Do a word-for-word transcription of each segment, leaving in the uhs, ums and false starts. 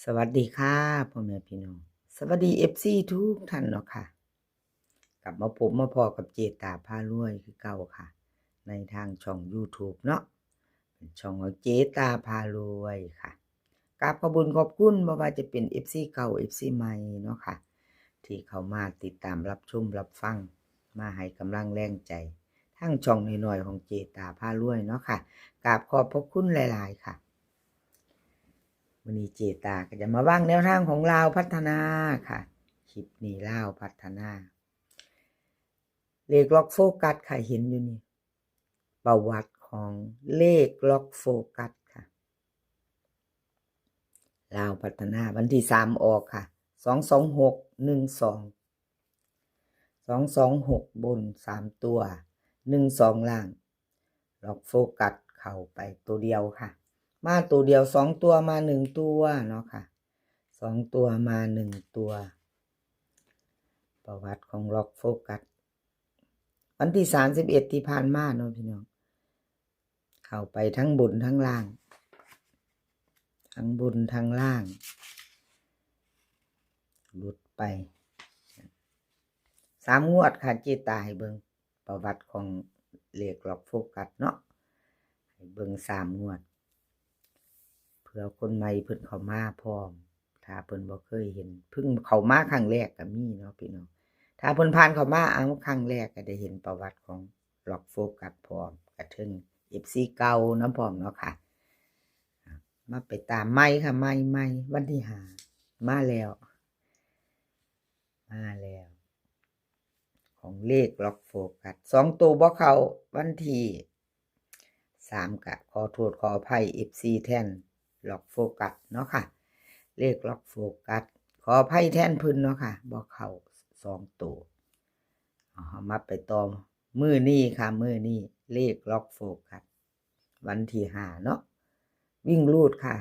สวัสดีค่ะพ่อแม่พี่น้อง สวัสดีเอฟซีทุกท่านเนาะค่ะ กลับมาพบมาพ้อกับเจตาพารวยคือเก่าค่ะ ในทางช่อง YouTube เนาะ เป็นช่องของเจตาพารวยค่ะ กราบขอบบุญขอบคุณบ่ว่าจะเป็นเอฟซีเก่าเอฟซีใหม่เนาะค่ะ ที่เข้ามาติดตามรับชมรับฟัง มาให้กำลังแรงใจ ทางช่องน้อยๆของเจตาพารวยเนาะค่ะ กราบขอบพระคุณหลายๆค่ะ วันนี้เจตาก็จะมาวางแนวทางของลาวพัฒนาค่ะ คลิปนี้ลาวพัฒนา เลขล็อกโฟกัสค่ะ เห็นอยู่นี่ ประวัติของเลขล็อกโฟกัสค่ะ ลาวพัฒนาวันที่สามออกค่ะ สองสองหก หนึ่งสอง สองสองหก บนสามตัว หนึ่งสอง ล่าง ล็อกโฟกัสเข้าไปตัวเดียวค่ะ มาตัวเดียว สองตัวมาหนึ่งตัวเนาะค่ะ สองตัวมาหนึ่งตัว ประวัติของล็อกโฟกัส วันที่สามสิบเอ็ดที่ผ่านมาเนาะพี่น้อง เข้าไปทั้งบนทั้งล่าง ทั้งบนทั้งล่าง หลุดไป สามงวดค่ะ เจตาให้เบิ่งประวัติของเลขล็อกโฟกัสเนาะ ให้เบิ่งสามงวด เผื่อคนใหม่เพิ่นเข้ามาพร้อม ถ้าเพิ่นบ่เคยเห็น เพิ่งเข้ามาครั้งแรกก็มีเนาะพี่น้อง ถ้าเพิ่นผ่านเข้ามาเอาครั้งแรกก็ได้เห็นประวัติของล็อกโฟกัสพร้อม กระเทิงเอฟซีเก่าน้ำพร้อมเนาะค่ะ มาไปตามใหม่ค่ะ ใหม่ใหม่วันที่ห้า มาแล้ว มาแล้ว ของเลขล็อกโฟกัส สองตัวบ่เข้าวันที่สาม กะขอโทษขออภัยเอฟซีแทนล็อกโฟกัสเนาะค่ะ เลขล็อกโฟกัส ขออภัยแทนเพิ่นเนาะค่ะ บ่เข้าสองตัว เอามาไปต่อมื้อนี้ค่ะ มื้อนี้เลขล็อกโฟกัส วันที่ห้าเนาะ วิ่งรูดค่ะ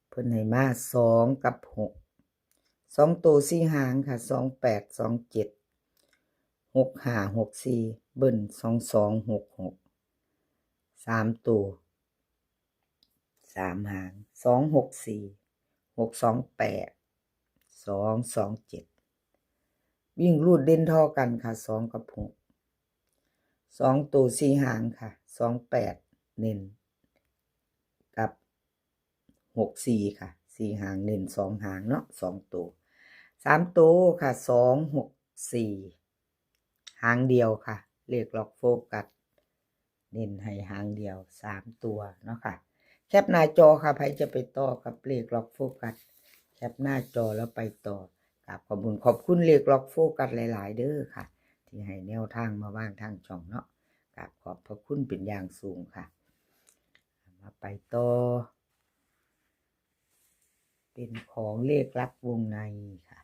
เพิ่นให้มาสองกับหก สองตัวสี่หางค่ะ สองแปด สองเจ็ด หกห้า หกสี่ เบิ้ล สองสอง หกหก สามตัว สามหาง สองหกสี่ หกสองแปด สองสองเจ็ด วิ่งรูดเด่นท่อกันค่ะ สองกับหก สองตัวสี่หางค่ะ สองแปด เน้น กับ หกสี่ค่ะ สี่หาง เน้นสองหางเนาะ สองตัว สามตัวค่ะ สองหกสี่ หางเดียวค่ะ เลขล็อกโฟกัส เน้นให้หางเดียว สามตัวเนาะค่ะ แคปหน้าจอค่ะ ใครจะไปต่อกับเลขล็อกโฟกัส แคปหน้าจอแล้วไปต่อ กราบขอบคุณขอบคุณเลขล็อกโฟกัสหลายๆเด้อค่ะ ที่ให้แนวทางมาวางทางช่องเนาะ กราบขอบพระคุณเป็นอย่างสูงค่ะ มาไปต่อ เป็นของเลขลับวงในค่ะ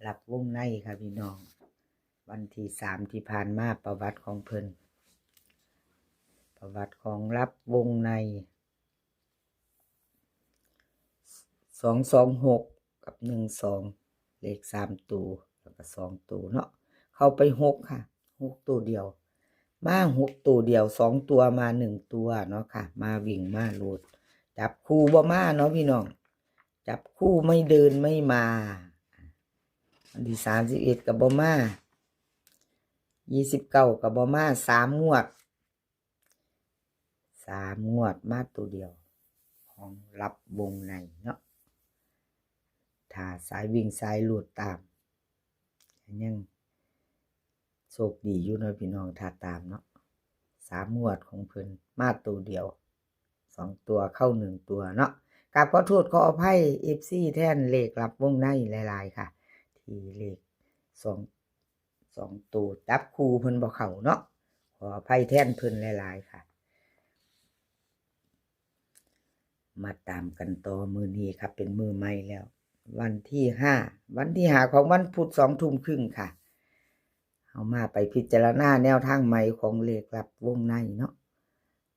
ลับวงในค่ะพี่น้อง วันที่สามที่ผ่านมาประวัติของเพิ่น ประวัติของลับวงใน สองสองหก กับ หนึ่งสอง เลขสามตัว แล้วก็สองตัวเนาะ เข้าไปหกค่ะ หกตัวเดียว มาหกตัวเดียว สองตัวมาหนึ่งตัวเนาะค่ะ มาวิ่งมารูด จับคู่บ่มาเนาะพี่น้อง จับคู่ไม่เดินไม่มา วันที่สามสิบเอ็ดก็บ่มา ยี่สิบเก้าก็บ่มา สามงวด สามงวดมาตัวเดียว ของลับวงในเนาะ ถ้าสายวิ่งสายรูดตาม ยังโชคดีอยู่เนาะพี่น้อง ถ้าตามเนาะ สามงวดของเพิ่นมาตัวเดียว สองตัวเข้าหนึ่งตัวเนาะ กราบขอโทษขออภัยเอฟซีแทนเลขลับวงในหลายๆค่ะ ที่เลขสอง สองตัวจับคู่เพิ่นบ่เข้าเนาะ ขออภัยแทนเพิ่นหลายๆค่ะ มาตามกันต่อมื้อนี้ครับ เป็นมื้อใหม่แล้ว วันที่ห้า วันที่ห้าของวันพุธ สองทุ่มครึ่งค่ะ เอามาไปพิจารณาแนวทางใหม่ของเลขลับวงในเนาะ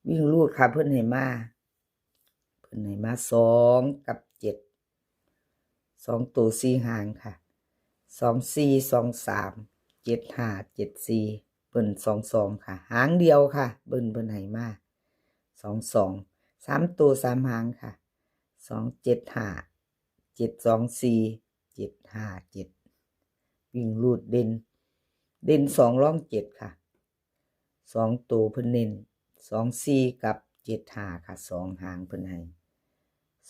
วิ่งรูดค่ะ เพิ่นให้มา เพิ่นให้มาสองกับเจ็ด สองตัวสี่หางค่ะ สองสี่ สองสาม เจ็ดห้า เจ็ดสี่ เบิ้ล สองสองค่ะ หางเดียวค่ะ เบิ้ลเพิ่นให้มา สองสอง สามตัวสามหางค่ะ สองเจ็ดห้า เจ็ดสองสี่ เจ็ดห้าเจ็ด วิ่งรูดเด่น เด่นสองรองเจ็ดค่ะ สองตัวเพิ่นเน้น สองสี่ กับ เจ็ดห้า ค่ะ สองหางเพิ่นให้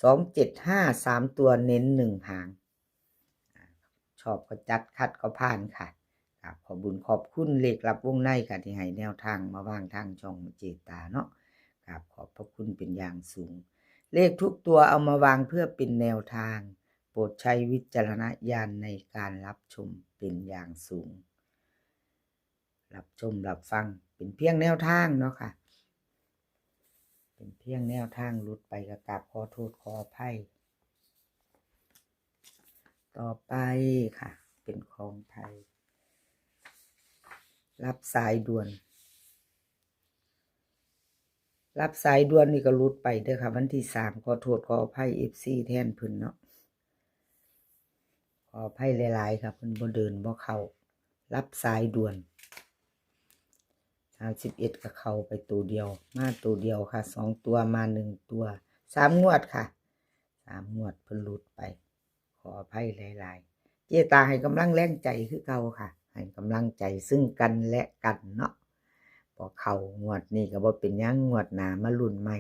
สองเจ็ดห้า สามตัวเน้นหนึ่งหาง ชอบก็จัด ขัดก็ผ่านค่ะ ครับ ขอบบุญขอบคุณเลขลับวงในค่ะ ที่ให้แนวทางมาวางทางช่องเจตาเนาะ ครับ ขอบพระคุณเป็นอย่างสูง เลขทุกตัวเอามาวางเพื่อเป็นแนวทาง โปรดใช้วิจารณญาณในการรับชมเป็นอย่างสูง รับชมรับฟัง เป็นเพียงแนวทางเนาะค่ะ เป็นเพียงแนวทาง หลุดไปก็กราบขอโทษขออภัย ต่อไปค่ะ เป็นของไทย รับสายด่วน รับสายด่วนนี่ก็หลุดไปเด้อค่ะ วันที่สาม ขอโทษขออภัย เอฟซี แทนเพิ่นเนาะ ขออภัยหลายๆค่ะ เพิ่นบ่เดินบ่เข้า รับสายด่วน สามสิบเอ็ด ก็เข้าไปตัวเดียว มาตัวเดียวค่ะ สองตัวมาหนึ่งตัว สามงวดค่ะ สามงวดเพิ่นหลุดไป ขออภัยหลายๆ เจตาให้กำลังแรงใจคือเก่าค่ะ ให้กำลังใจซึ่งกันและกันเนาะ พอเข้างวดนี้ก็บ่เป็นหยัง งวดหน้ามาลุ้นใหม่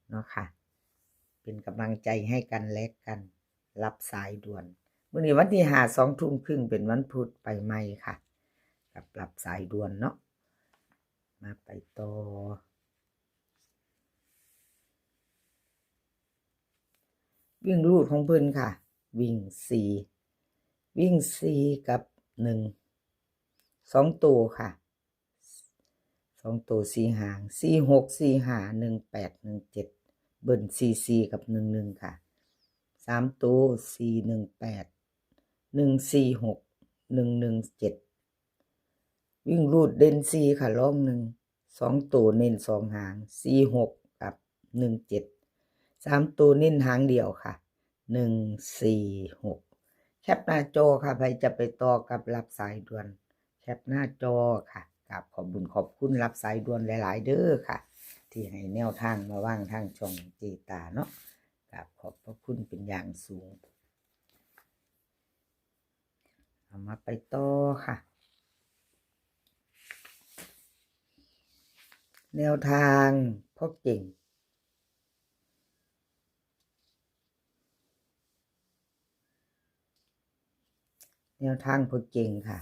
เนาะค่ะ เป็นกำลังใจให้กันและกัน รับสายด่วน มื้อนี้วันที่ห้า สองทุ่มครึ่ง เป็นวันพุธ ไปใหม่ค่ะ กับรับสายด่วนเนาะ มาไปต่อ วิ่งรูดของเพิ่นค่ะ วิ่งสี่ วิ่งสี่ กับหนึ่ง สองตัวค่ะ สองตัวสี่หาง สี่หก สี่ห้า หนึ่งแปด หนึ่งเจ็ด เบิ้ล สี่สี่ กับ หนึ่งหนึ่ง ค่ะ สามตัว สี่หนึ่งแปด หนึ่งสี่หก หนึ่งหนึ่งเจ็ด วิ่งรูดเด่นสี่ค่ะ รองหนึ่ง สองตัวเน้นสองหาง สี่หก กับ หนึ่งเจ็ด สามตัวเน้นหางเดียวค่ะ หนึ่งสี่หก แคปหน้าจอค่ะ ใครจะไปต่อกับรับสายด่วน แคปหน้าจอค่ะ กราบขอบบุญขอบคุณรับสายด่วนหลายๆเด้อค่ะ ที่ให้แนวทางมาวางทางช่องเจตาเนาะ กราบขอบพระคุณเป็นอย่างสูง เอามาไปต่อค่ะ แนวทางพ่อเก่ง แนวทางพ่อเก่งค่ะ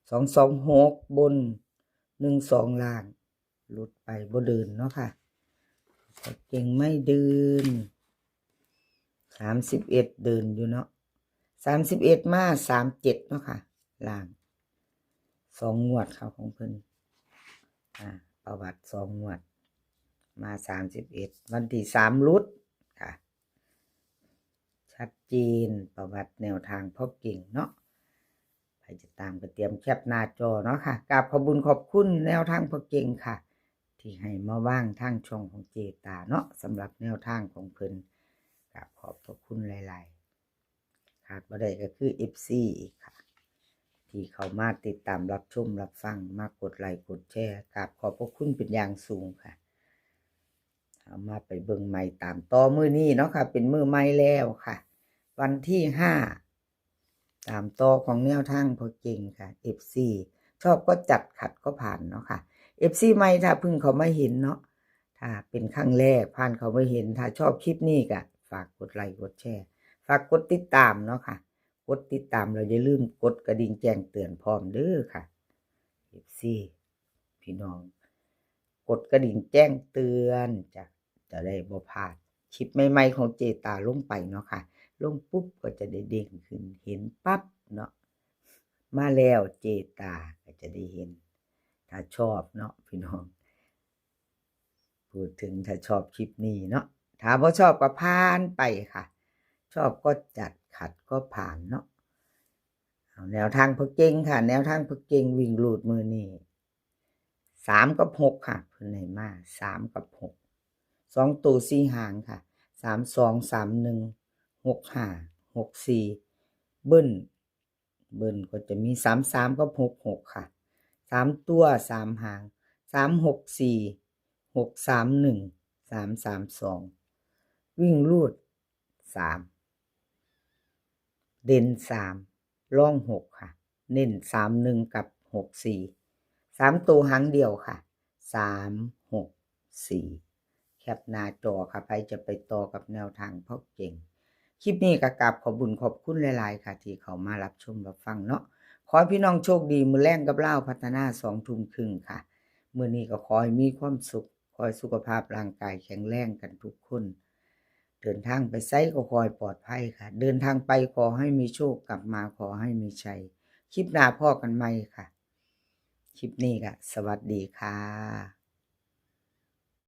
สองสองหก บน หนึ่งสอง ล่าง หลุดไปบ่เดินเนาะค่ะ พ่อเก่งไม่เดิน สามสิบเอ็ด เดินอยู่เนาะ สามสิบเอ็ด มา สามเจ็ด เนาะค่ะ ล่าง สองงวดค่ะของเพิ่น อ่า ประวัติสองงวด มา สามสิบเอ็ด วันที่สาม หลุดค่ะ ชัดเจน ประวัติแนวทางพ่อเก่งเนาะ ใครจะตามก็เตรียมแคปหน้าจอเนาะค่ะ กราบขอบบุญขอบคุณแนวทางพ่อเก่งค่ะ ที่ให้มาวางทางช่องของเจตาเนาะ สำหรับแนวทางของเพิ่น กราบขอบพระคุณหลายๆ ขาดบ่ได้ก็คือ เอฟซี อีกค่ะ ที่เข้ามาติดตามรับชมรับฟัง มากดไลค์กดแชร์ กราบขอบพระคุณเป็นอย่างสูงค่ะ เอามาไปเบิ่งใหม่ตามต่อมื้อนี้เนาะค่ะ เป็นมื้อใหม่แล้วค่ะ วันที่ห้า ตามต่อของแนวทางพ่อเก่งค่ะ เอฟซี ชอบก็จัด ขัดก็ผ่านเนาะค่ะ เอฟซี ใหม่ถ้าเพิ่งเข้ามาเห็นเนาะ ถ้าเป็นครั้งแรกผ่านเข้ามาเห็น ถ้าชอบคลิปนี้ก็ฝากกดไลค์กดแชร์ ฝากกดติดตามเนาะค่ะ กดติดตามแล้วอย่าลืมกดกระดิ่งแจ้งเตือนพร้อมเด้อค่ะ เอฟซี พี่น้อง กดกระดิ่งแจ้งเตือน จะ จะได้บ่พลาดคลิปใหม่ๆของเจตาลงไปเนาะค่ะ ลงปุ๊บก็จะได้เด้งขึ้น เห็นปั๊บเนาะ มาแล้วเจตาก็จะได้เห็น ถ้าชอบเนาะพี่น้อง พูดถึงถ้าชอบคลิปนี้เนาะ ถ้าบ่ชอบก็ผ่านไปค่ะ ชอบก็จัด ขัดก็ผ่านเนาะ เอาแนวทางพ่อเก่งค่ะ แนวทางพ่อเก่งวิ่งรูดมื้อนี้ สาม กับ หก ค่ะ เพิ่นให้มา สาม กับ หก สองตัวสี่หางค่ะ สามสอง สามหนึ่ง หกห้า หกสี่ เบิ้ล เบิ้ลก็จะมี สามสาม กับ หกหก ค่ะ สามตัวสามหาง สามหกสี่ หกสามหนึ่ง สามสามสอง วิ่งรูดสาม เด่นสาม รองหกค่ะ เน้นสามหนึ่งกับหกสี่ สามตัวหางเดียวค่ะ สามหกสี่ แคปหน้าจอค่ะ ใครจะไปต่อกับแนวทางพ่อเก่ง คลิปนี้ก็กราบขอบบุญขอบคุณหลายๆค่ะ ที่เข้ามารับชมรับฟังเนาะ ขอให้พี่น้องโชคดี มื้อแลงกับลาวพัฒนาสองทุ่มครึ่งค่ะ มื้อนี้ก็ขอให้มีความสุข ขอให้สุขภาพร่างกายแข็งแรงกันทุกคน เดินทางไปไสก็ขอให้ปลอดภัยค่ะ เดินทางไปขอให้มีโชค กลับมาขอให้มีชัย คลิปหน้าพ้อกันใหม่ค่ะ คลิปนี้ก็สวัสดีค่ะ